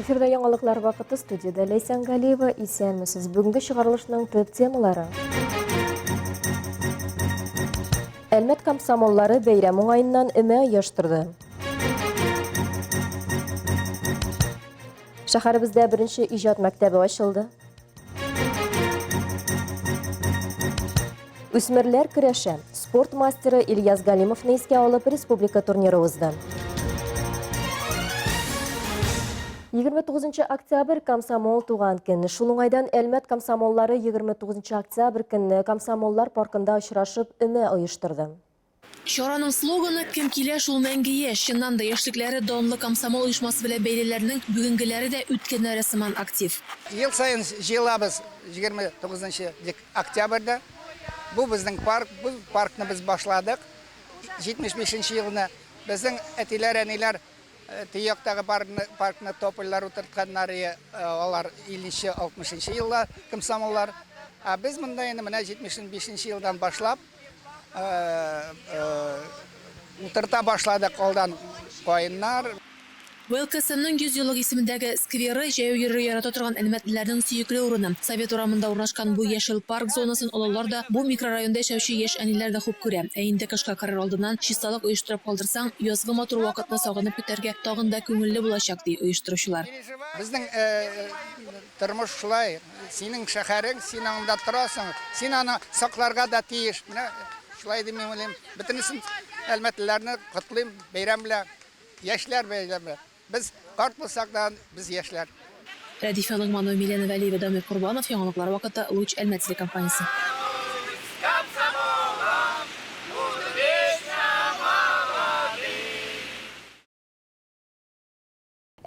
Эфирда яңалыклар вакыты студиядә Ләйсән Галиева. Исәнмесез. Бүгенге чыгарылышның төп темалары. Әлмәт комсомоллары бәйрәм уңаеннан өмә оештырды. Шәһәребездә беренче иҗат мәктәбе ачылды. Үсмерләр көрәше. Спорт мастеры Ильяс Галимовны искә алып республика турниры узды. 29 октябрь комсомол туган көн. Шул уңайдан Әлмәт комсомоллары 29 октябрь көнне Комсомоллар паркында очрашып өмә оештырды. Чараның слоганы, Кем килә, шул мәңге яшь. Чыннан да, яшьлекләре данлы комсомол оешмасы белән бәйлеләрнең бүгенгеләре дә үткәннәре сыман актив. Ел саен җыелабыз 29 нчы октябрьдә. Бу безнең парк, бу паркны без башладык 75 нче елны. Безнең әтиләр, әниләр төньяктагы паркны топольләр утыртканнар, алар 50 нче, 60 нчы еллар комсомоллар. Ә без монда инде менә 75 нче елдан башлап Утырта башладык алдан каеннар. ВЛКСМның 100 еллык исемендәге скверы, җәяү йөрергә ярата торган әлмәтлеләрнең сөекле урыны. Совет урамында урнашкан бу яшел парк зонасын олылар да, бу микрорайонда яшәүче яшь әниләр дә хуп күрә. Ә инде кышка керер алдыннан чисталык оештырып калдырсаң, язгы матур вакытны сагынып көтәргә тагын да күңелле булачак, ди оештыручылар. Безнең Тормыш шулай, синең шәһәрең, син анда торасың, син аны сакларга да тиеш. Менә шулай дип мин уйлыйм. Бөтенесен әлмәтлеләрне котлыйм бәйрәм белән, яшьләр бәйрәме. Без карт булсак та, без яшьләр. Рәдифә Ногманова, Милена Вәлиева, Дамир Корбанов, Яңалыклар вакыты, Луч, Әлмәт телекомпаниясе.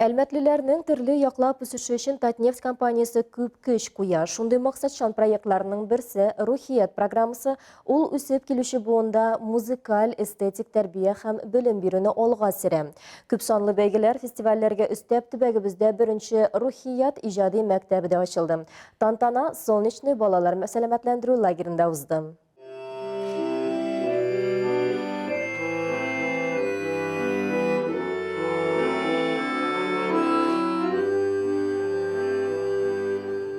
Әлмәтлеләрнең төрле яклап үсеше өчен Татнефть компаниясе күп көч куя. Шундый максатчан проектларның берсе Рухият программасы. Ул үсеп килүче буында музыкаль, эстетик тәрбия һәм белем бирүне алга сөрә. Күпсанлы бәйгеләр, фестивальләргә өстәп, төбәгебездә беренче Рухият иҗади мәктәбе дә ачылды. Тантана Солнечный балалар сәламәтләндерү лагеренда узды.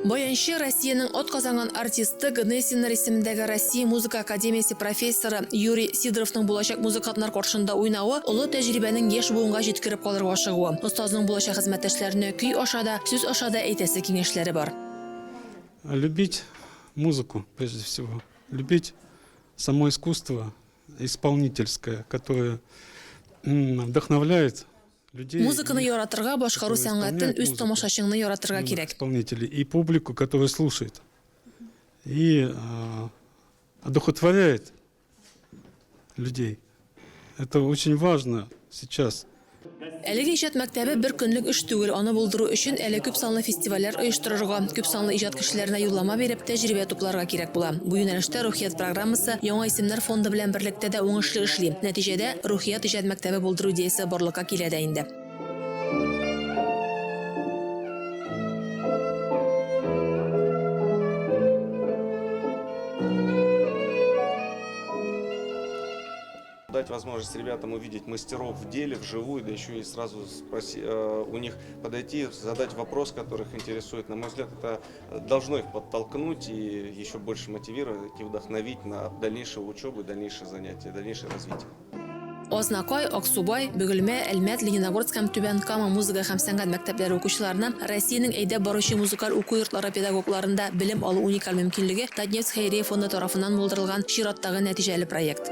Баянчы, Россиянең атказанган артисты, Гнесиннар исемендәге Россия музыка академиясе профессоры Юрий Сидоровның булачак музыкантлар каршында уйнавы олы тәҗрибәнең яшь буынга җиткереп калырга ашыгуы. Остазның булачак хезмәттәшләренә көй аша да, сүз аша да әйтәсе киңәшләре бар. Любить музыку, прежде всего. Любить само искусство исполнительское, которое вдохновляет людей. Музыканы яратырга, башкару сәнгатен, үз тамашачыңны яратырга кирәк. Исполнителей и публику, которая слушает. И одухотворяет людей. Это очень важно сейчас. Әлеге иҗат мәктәбе бер көнлек эш түгел, аны булдыру өчен әле күп санлы фестивальләр оештырырга, күп санлы иҗат кешеләренә юллама биреп, тәҗрибә тупларга кирәк була. Бу юнәлештә Рухият программасы Яңа исемнәр фонды белән берлектә дә уңышлы эшли. Нәтиҗәдә, Рухият иҗат мәктәбе булдыру идеясе барлыкка килә дә инде. Дать возможность ребятам увидеть мастеров в деле, вживую, да еще и сразу спроси, у них подойти, задать вопрос, который их интересует. На мой взгляд, это должно их подтолкнуть и еще больше мотивировать и вдохновить на дальнейшую учебу, дальнейшие занятия, дальнейшее развитие. Азнакай, Аксубай, Бөгелмә, Әлмәт, Лениногорск һәм Түбән Кама музыка һәм сәнгать мәктәпләре укучыларына Россиянең әйдәп баручы музыкаль уку йортлары педагогларында белем алу уникаль мөмкинлеге Татнефть хәйрия фонды тарафыннан булдырылган чираттагы нәтиҗәле проект.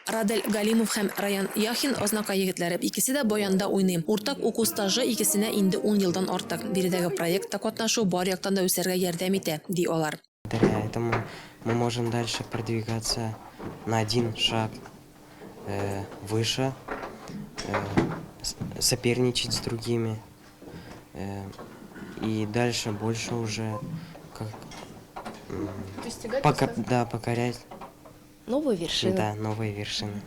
Радель Галимов һәм Раян Яхин, Азнакай егетләре, икесе дә баянда уйный. Уртак уку стажы икесенә инде ун елдан артык. Биредәге проектта катнашу бар яктан да үсәргә ярдәм итә, ди алар. Благодаря этому мы можем дальше продвигаться на один шаг выше, соперничать с другими и дальше больше уже как да, покорять Новые вершины. Да, новые вершины.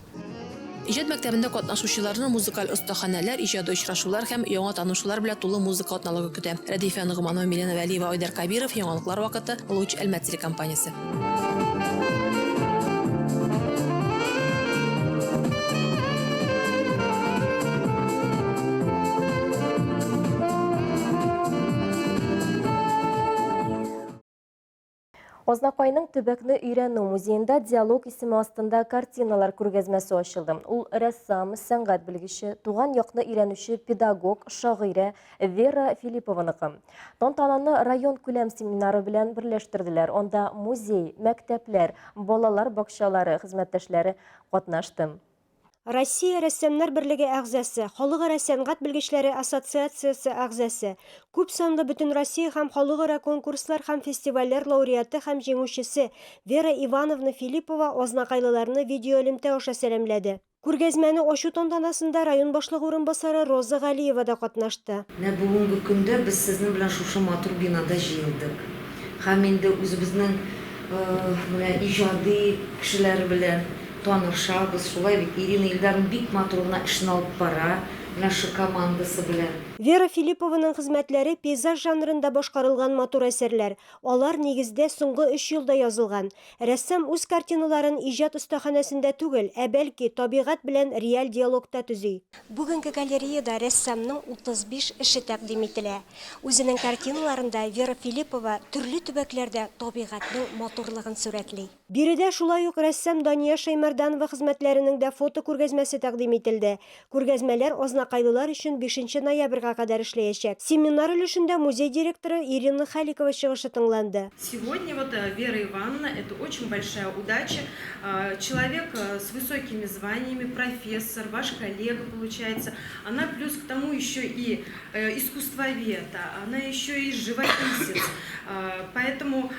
Иҗат мәктәбендә катнашучыларны музыкаль остаханәләр, иҗади очрашулар һәм яңа танышулар белән тулы музыка атналыгы көтә. Рәдифә Ногманова, Милена Вәлиева, Айдар Кабиров, Яңалыклар вакыты, Луч, Әлмәт телекомпаниясе. Азнакайның төбәкне өйрәнү музеенда Диалог исеме астында картиналар күргәзмәсе ачылды. Ул рәссам, сәнгать белгече, туган якны өйрәнүче педагог, шагыйрә Вера Филиппованыкы. Тантананы район күләм семинары белән берләштерделәр. Анда музей, мәктәпләр, балалар бакчалары хезмәттәшләре катнашты. Россия Рәссамнар берлеге әгъзасы, Халыкара сәнгать белгечләре ассоциациясе әгъзасы, күп санлы Бөтенроссия һәм халыкара конкурслар һәм фестивальләр лауреаты һәм җиңүчесе Вера Ивановна Филиппова азнакайлыларны видеоэлемтә аша сәламләде. Күргәзмәне ачу тантанасында район башлыгы урынбасары Роза Галиева да катнашты. Менә бүгенге көндә без сезнең белән шушы матур бинада җыелдык. Һәм инде үзебезнең менә иҗади кешеләр белән танышабыз, шулай бит, Ирина Илдаровна бик матур гына эшне алып бара, менә шушы командасы белән. Вера Филиппованың хезмәтләре пейзаж жанрында башкарылган матур әсәрләр. Алар, нигездә, соңгы өч елда язылган. Рәссам үз картиналарын иҗат остаханәсендә түгел, ә бәлки, табигать белән реаль диалогта төзи. Бүгенге галереяда рәссамның 35 эше тәкъдим ителә. Үзенең картиналарында Вера Филиппова төрле төбәкләрдә табигатьнең матурлыгын сурәтли. Биредә шулай ук рәссам Дания Шәймәрданова хезмәтләренең дә фотокүргәзмәсе тәкъдим ителде. Күргәзмәләр азнакайлылар өчен бишенче ноябрьгә кадәр эшләячәк. Семинар өлешендә музей директоры Ирина Халикова чыгышы тыңланды. Сегодня вот Вера Ивановна, это очень большая удача. Человек с высокими званиями, профессор, ваш коллега получается. Она плюс к тому еще и искусствовед, она еще и живописец. Поэтому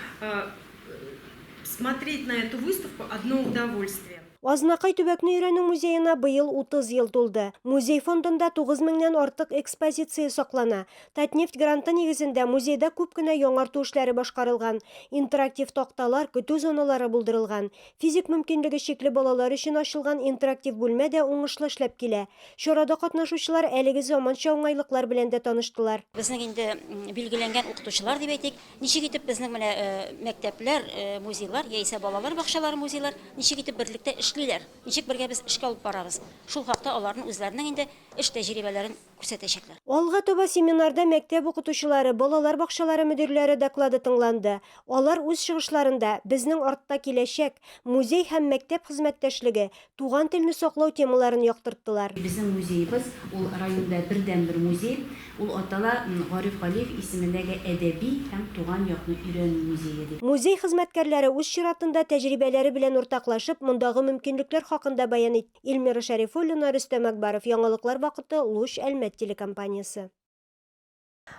Смотреть на эту выставку одно удовольствие. Азнакай төбәкне өйрәнү музеена быел 30 ел тулды. Музей фондында 9 меңнән артык экспозиция саклана. Татнефть гранты нигезендә музейда күп кенә яңарту эшләре башкарылган. Интерактив такталар, көтү зоналары булдырылган. Физик мөмкинлеге чикле балалар өчен ачылган интерактив бүлмә дә уңышлы эшләп килә. Чарада катнашучылар әлеге заманча уңайлыклар белән дә таныштылар. Безнең инде билгеләнгән укытучылар дип әйтик, Ничек итеп безнең менә мәктәпләр, музейлар яисә балалар бакчалары музейлар ничек итеп берлектә эшлиләр, ничек бергә без эшкә алып барабыз, шул хакта аларның үзләренең инде эш тәҗрибәләрен күрсәтәчәкләр. Алга таба семинарда мәктәп укытучылары, балалар бакчалары мөдирләре доклады тыңланды. Алар үз чыгышларында Безнең артта киләчәк, музей һәм мәктәп хезмәттәшлеге, туган телне саклау темаларын яктырттылар. Безнең музеебыз, ул районда бердәнбер музей. Ул атала Гариф Галиев исемендәге әдәби һәм туган якны өйрәнү музее дип. Музей хезмәткәрләре үз чиратында тәҗрибәләре белән уртаклашып, мондагы мөмкинлекләр хакында баян итте. Эльмира Шәрифуллина, Рөстәм Әкбаров, Яңалыклар вакыты, Луч, Әлмәт телекомпаниясе.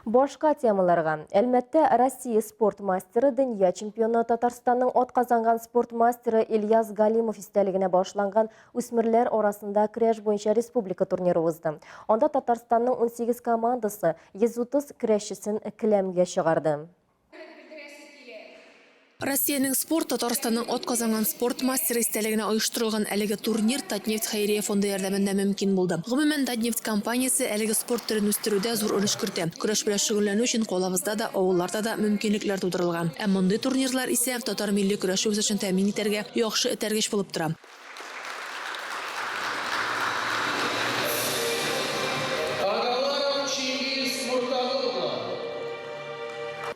Башка темаларга. Әлмәттә Россия спорт мастеры, дөнья чемпионы, Татарстанның атказанган спорт мастеры Ильяс Галимов истәлегенә багышланган үсмерләр арасында көрәш буенча республика турниры узды. Анда Татарстанның 18 командасы 130 көрәшчесен келәмгә чыгарды. Россиянең спорт, Татарстанның атказанган спорт мастеры истәлегенә оештырылган әлеге турнир Татнефть хәйрия фонды ярдәмендә мөмкин булды. Гомумән, Татнефть компаниясе әлеге спорт төрен үстерүдә зур өлеш кертә. Көрәш белән шөгыльләнү өчен калабызда да, авылларда да мөмкинлекләр тудырылган. Ә мондый турнирлар исә татар милли көрәше үсешен тәэмин итәргә яхшы этәргеч булып тора.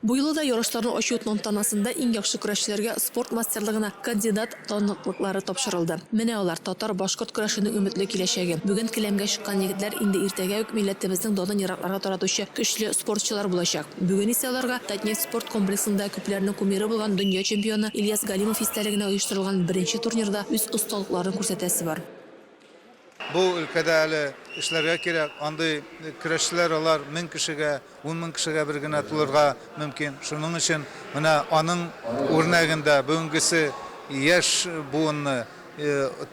Бу юлы да ярышларны ачу тантанасында иң яхшы көрәшчеләргә спорт мастерлыгына кандидат таныклыклары тапшырылды. Менә алар, татар, башкорт көрәшенең өметле киләчәге. Бүген келәмгә чыккан егетләр инде иртәгә үк милләтебезнең данын еракларга таратучы көчле спортчылар булачак. Бүген исә аларга Татнефть спорт комплексында күпләрнең кумиры булган дөнья чемпионы Ильяс Галимов истәлегенә оештырылган беренче турнирда үз осталыкларын күрсәтәсе бар. Бу өлкәдә әле эшләргә кирәк. Андый көрәшчеләр алар 1000 кешегә, 10 мең кешегә бер генә тулырга мөмкин. Шуның өчен менә аның үрнәгендә бүгенгесе яшь буынны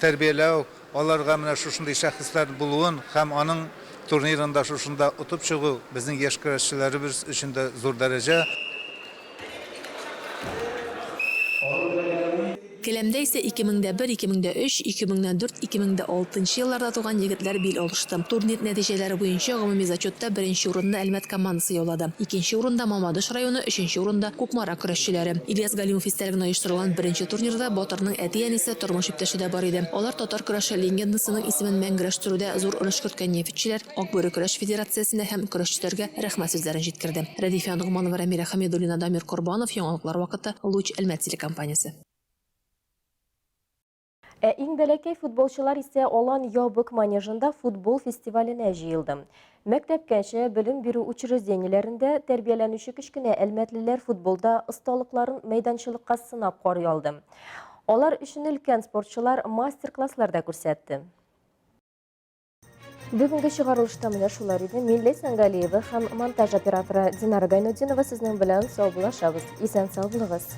тәрбияләү, Аларга менә шушындый шәхесләр булуын һәм аның турнирында шушында отып чыгу безнең яшь көрәшчеләребез өчен дә зур дәрәҗә. Келәмдә исә 2001, 2003, 2004, 2006 нчы елларда туган егетләр бил алышты. Турнир нәтиҗәләре буенча гомуми зачетта беренче урынны Әлмәт командасы яулады. Икенче урында, Мамадыш районы, өченче урында, Кукмара көрәшчеләре. Ильяс Галимов истәлегенә оештырылган беренче турнирда батырның әти-әнисе, тормыш иптәше дә бар иде. Алар татар көрәше легендасының исемен мәңгеләштерүдә зур өлеш керткән нефтьчеләр, Ак бүре көрәш федерациясенә һәм көрәшчеләргә рәхмәт сүзләрен җиткерде. Рәдифә Ногманова, Рәмилә Хәмидуллина, Дамир Корбанов, Яңалыклар вакыты, Луч, Әлмәт телекомпаниясе. Ә иң бәләкәй футболчылар исә Алан ябык манежында футбол фестиваленә җыелды. Мәктәпкәчә белем бирү учреждениеләрендә тәрбияләнүче кечкенә әлмәтлеләр футболда осталыкларын мәйданчылыкка сынап карый алды. Алар өчен өлкән спортчылар мастер-класслар да күрсәтте. Бүгенге чыгарылышта менә шулар иде. Мин Ләйсән Галиева һәм монтаж операторы Динара Гайнутдинова сезнең белән саубуллашабыз. Исән сау булыгыз.